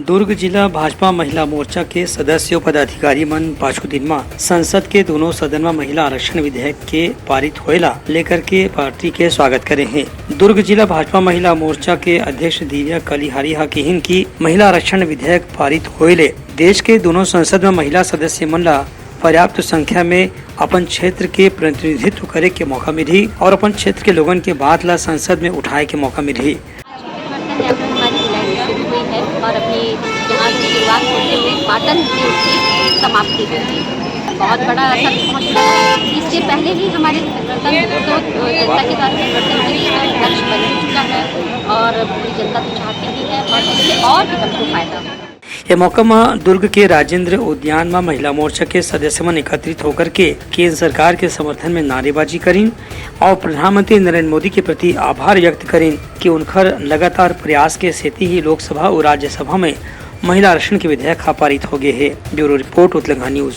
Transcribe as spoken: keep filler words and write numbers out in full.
दुर्ग जिला भाजपा महिला मोर्चा के सदस्य अउ पदाधिकारी मन पाछू दिन म संसद के दोनों सदन म महिला आरक्षण विधेयक के पारित होए ला लेकर के पार्टी के स्वागत करे हे। दुर्ग जिला भाजपा महिला मोर्चा के अध्यक्ष दिव्या कलिहारी ह किहिन कि महिला आरक्षण विधेयक पारित होए ले देश के दोनों संसद म महिला सदस्य मन ला पर्याप्त संख्या में अपन क्षेत्र के प्रतिनिधित्व करे के मौका मिलही और अपन क्षेत्र के लोगन के बात ला संसद में उठाए के मौका मिलही। परिवर्तन यात्रा हमारी जुलाई में शुरू हुई है और अपनी यहाँ से शुरुआत होते हुए पाटन से उसकी समाप्ति हुई है। बहुत बड़ा असर पहुँचता है। इससे पहले ही हमारे गणतंत्र तो जनता के द्वारा परिवर्तन के लिए एक लक्ष्य बन चुका है और पूरी जनता तो चाहती ही है और इससे और भी सबको फायदा हो। ये मौका म दुर्ग के राजेंद्र उद्यान म महिला मोर्चा के सदस्य मन एकत्रित होकर के केंद्र सरकार के समर्थन में नारेबाजी करिन और प्रधानमंत्री नरेंद्र मोदी के प्रति आभार व्यक्त करिन कि उनकर लगातार प्रयास के सेती ही लोकसभा और राज्यसभा में महिला आरक्षण के विधेयक ह पारित हो गए हे। Bureau report, Utlangha news.